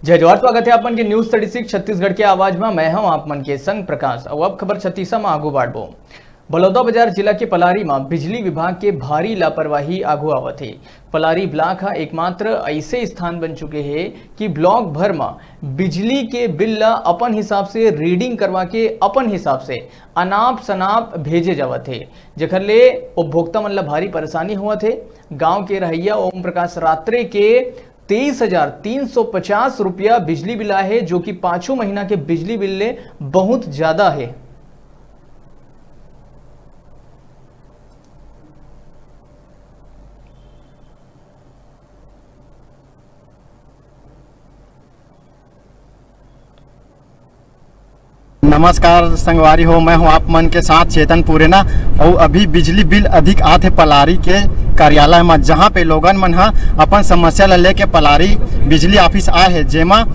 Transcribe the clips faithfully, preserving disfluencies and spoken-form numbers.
जय जोहार, स्वागत हे आप मन के News Thirty Six छत्तीसगढ़ के आवाज म। मैं हूं आप मन के संग प्रकाश। अउ अब खबर छत्तीसा म आगू बढ़बो। बलौदाबाजार जिला के पलारी म बिजली विभाग के भारी लापरवाही आगू आवत हे। पलारी ब्लॉक ह एकमात्र अइसे स्थान बन चुके हे कि ब्लॉक भर म बिजली के बिल ल अपन हिसाब से reading करवा के अपन हिसाब से अनाप शनाप भेजे जावत हे, जेखर ले उपभोक्ता मन ल भारी परेशानी होवत हे। गांव के रहइया ओम प्रकाश रात्रे के तेईस हजार तीन सौ पचास रुपया बिजली बिल आए हे, जो कि पांचों महीना के बिजली बिल ले बहुत ज्यादा हे। नमस्कार संगवारी हो, मैं हूं आप मन के साथ चेतन पुरेना। अउ अभी बिजली बिल अधिक आत हे पलारी के कार्यालय म, जहां पे लोगन मन ह अपन समस्या ल लेके पलारी बिजली ऑफिस आए हे, जेमा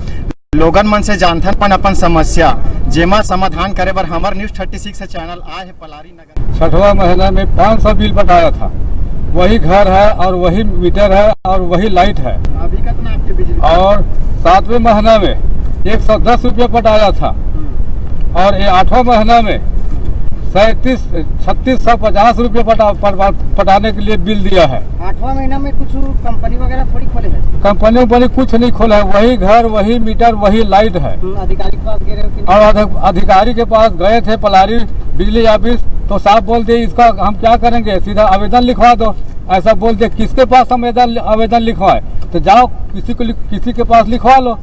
लोगन मन से जानथन अपन, अपन समस्या, जेमा समाधान करे बर हमर News Thirty Six चैनल आए हे पलारी नगर। छठवां महीना में पाँच सौ बिल पटाया था, वही घर है और वही मीटर है और वही लाइट है। अभी कितना आपके बिजली? और सातवें महीना में एक सौ दस रुपया पटाया था, हम्म। और ये आठवां महीना में सैंतीस, छत्तीस सौ पचास रुपया पटा, पटा, पटाने के लिए बिल दिया है। आठवां महीना में कुछ कंपनी वगैरह थोड़ी खोले हैं? कंपनी वंपनी कुछ नहीं खोला है, वही घर, वही मीटर, वही लाइट है। हम्म, अधिकारी के पास गए रहे हो कि नहीं? और अधि-, अधिकारी के पास गए थे पलारी बिजली ऑफिस, तो साहब बोल दिए, "इसका हम क्या करेंगे, सीधा आवेदन लिखवा दो।" ऐसा बोल दिया। किसके पास हम आवेदन, आवेदन लिखवाए? तो जाओ किसी को लिख-, किसी के पास लिखवा लो।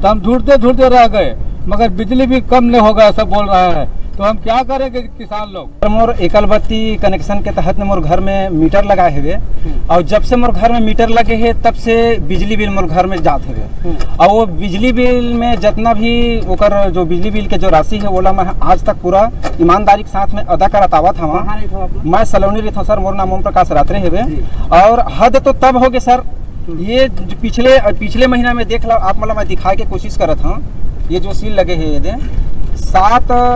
तो हम ढूंढते ढूंढते रह गए, मगर बिजली भी कम नहीं होगा, ऐसा बोल रहा है। तो हम क्या करेंगे किसान लोग? मोर एकल बत्ती कनेक्शन के तहत में मोर घर में मीटर लगाए हुए, हम्म। और जब से मोर घर में मीटर लगे हे, तब से बिजली बिल मोर घर में जात हुए। हम्म। और वो बिजली बिल में जितना भी ओकर जो बिजली बिल के जो राशि है, ओला मैं आज तक पूरा ईमानदारी के साथ में अदा करत आवत हवा। कहाँ रहिथो आप? मैं सलोनी रहिथो सर, मोर नाम ओम प्रकाश रात्रे हेवे। जी। और हद तो तब होगे सर, ये जो पिछले, पिछले महीना में देख लो, आप, मतलब, मैं दिखाए के कोशिश करत हूँ। ये जो सील लगे हे, ये दे, सात, अ,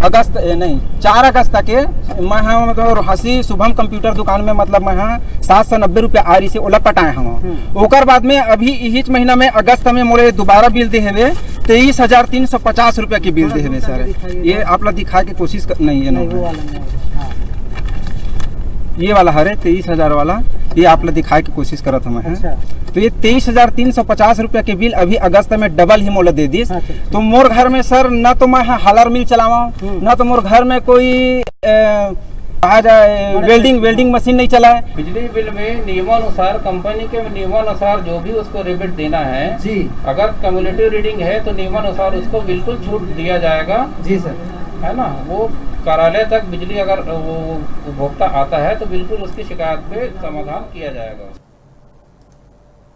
अगस्त, ए, नहीं, चार अगस्त के मैं, हाँ, मतलब, रोहसी शुभम कंप्यूटर दुकान में, मतलब, मैं, हाँ, सात सौ नब्बे रुपया आ रही से ओला पटाए हूँ। हम्म। ओकर बाद में अभी इहिच महीना में, अगस्त में, मोरे दोबारा बिल दे हेवे, तेईस हजार तीन सौ पचास रुपया के बिल दे हेवे सर। ये आप ला दिखाए के कोशिश कर, नहीं, ये नहीं, वो वाला नहीं। हाँ। ये वाला हरे तेईस हजार वाला, ये आप ला दिखाए के कोशिश करत हूँ मैं, हैं? अच्छा। तो ये तेईस हजार तीन सौ पचास रुपया के बिल अभी अगस्त में डबल ही मोला दे दिस। अच्छा, अच्छा। तो मोर घर में सर, ना तो मैं हालर मिल चलावा, हम्म। ना तो मोर घर में कोई, अ, कहा जाए, बड़े वेल्डिंग, वेल्डिंग मशीन नहीं चलाए। बिजली बिल में नियमानुसार, कंपनी के नियमानुसार जो भी उसको रिबेट देना है, जी। अगर कम्युलेटिव रीडिंग है तो नियमानुसार उसको बिल्कुल छूट दिया जाएगा। जी सर। है ना, वो कार्यालय तक बिजली अगर वो उपभोक्ता आता है तो बिल्कुल उसकी शिकायत पे समाधान किया जाएगा।